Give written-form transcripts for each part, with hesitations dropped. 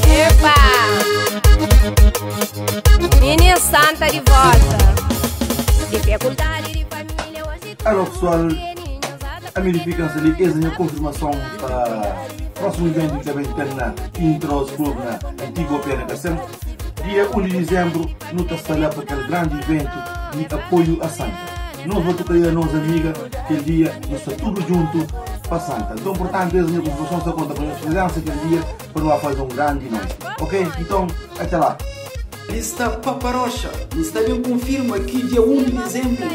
Epa! Mini Santa de volta. Dificuldade de família hoje Alô pessoal, a minha fica ali, essa é a minha confirmação para o próximo evento que também tem na Intros Club na Antigo OP na Cacém. Dia 1 de dezembro, nós está lá para aquele grande evento de apoio a Santa. Nós vamos tocar a nossa amiga, aquele dia nós está tudo junto para Santa. Então, portanto, essa é a minha confirmação, só conta com a nossa presença aquele dia para nós fazer um grande noite. Ok? Então, até lá. Lista Paparocha, está bem confirma que dia 1 de dezembro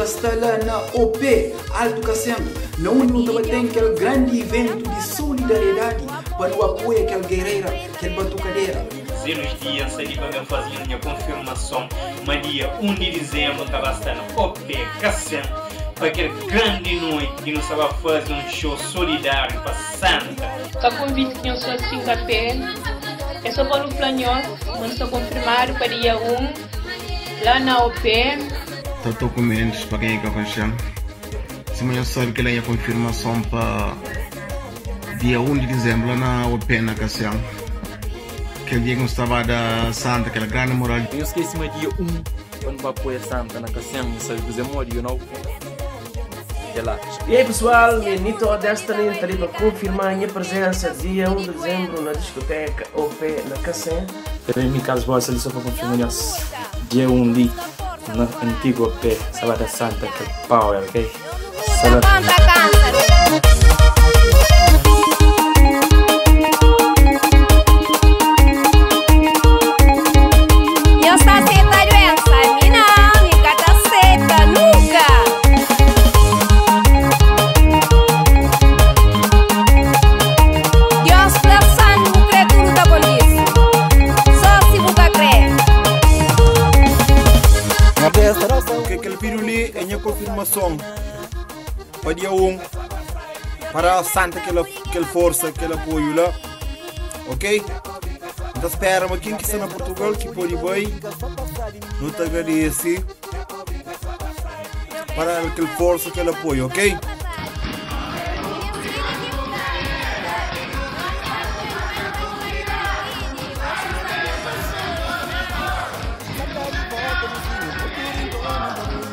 está lá na OP Alto Cacém, na onde não tem aquele grande evento de solidariedade para o apoio àquela guerreira, aquela batucadeira. Zeros dias ali para eu fazer a minha confirmação, mas dia 1 de dezembro estava estar na OP Cacém para aquele grande noite que nós estava fazer um show solidário para Santa. Para convite que eu sou assim café, é só para o Flanhol, mas estou confirmado para dia 1, lá na OP. Estou documentos para quem é que aconchega. Se amanhã sabe que ela é a confirmação para dia 1 de dezembro lá na OP na Cacém. Aquele dia que nós estava da Santa, aquela grande moral. Eu esqueci mas dia 1, quando vai apoiar Santa na Cacém, sabe fazer modo, you know? Relaxa. E aí pessoal, Nito Destiny está ali para confirmar a minha presença dia 1 de dezembro na discoteca OP na Cacém. Também me caso boa ali só para confirmar dia 1 ali na antigo OP, Salada Santa, que power, ok? Salada. Contra câncer. Eu só aceito a doença, a mim não, nunca te aceita, nunca. Deus pensando, crê tudo tá bom nisso. Só se você crê. Que aquele vídeo ali é minha confirmação para dia 1 para a Santa aquela, aquela força, aquele apoio lá, ok? Então espera, mas quem que está na Portugal que pode ir bem, não te agradece para aquela força, aquele apoio, ok?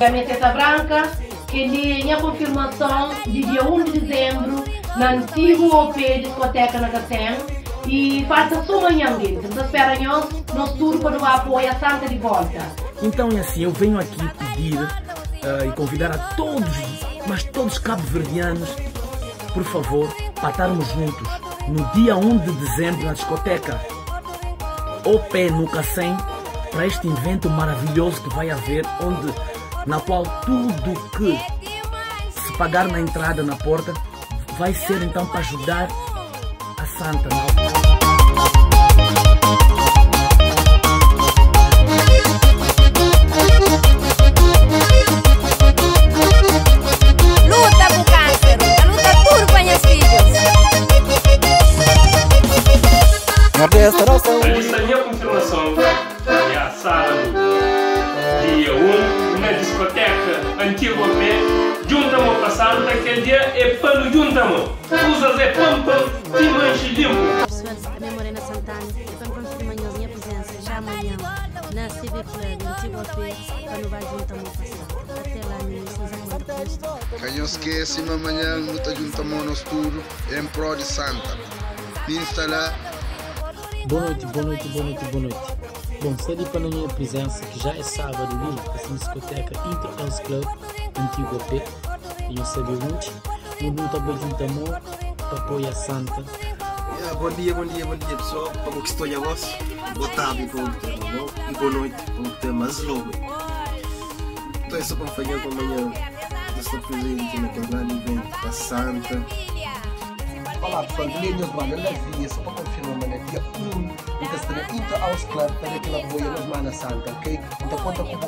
A minha teta branca, que li minha confirmação de dia 1 de dezembro na antigo OP discoteca na Cacém e falta só amanhã, gente. Então espera nós, nosso tour para o apoio a Santa de volta. Então é assim, eu venho aqui pedir e convidar a todos, mas todos cabo-verdianos, por favor, para estarmos juntos no dia 1 de dezembro na discoteca OP no Cacém, para este evento maravilhoso que vai haver, onde, na qual tudo que se pagar na entrada, na porta, vai ser então para ajudar a Santa. Luta com o câncer, a luta tudo para meus filhos. Ali está a minha confirmação, é sábado, dia 1, na discoteca Antigo OP, junta-mo para Santa, aquele dia é pano junta-mo, usas é pam pam, te manche limpo. Pessoal, a minha Morena Santana, e para confirmar a minha presença já amanhã na CB Club, Antigo OP, para vai juntar mo passar. Até lá, meninos, nos aguardo com isto. Que não esquece, amanhã nós juntamos nos tudo em prol de Santa. Me instalar. Boa noite, boa noite, boa noite, boa noite. Bom, cedi para a minha presença, que já é sábado ali, essa discoteca Inter House Club, Antigo OP, e eu sabia onde, onde não está juntamos para apoiar a Santa. Yeah, bom dia, bom dia, bom dia pessoal. Para o que estou a voz, boa tarde para o que tem bom e boa noite para o que tem mais logo. Então é só para falar com amanhã estou presente naquele grande evento da Santa. Olá pessoal, Milênios Banda na via, só para confirmar, mano, dia 1, então está na Inter House Club para aquela boia nos Mana Santa, ok? Então conta com o.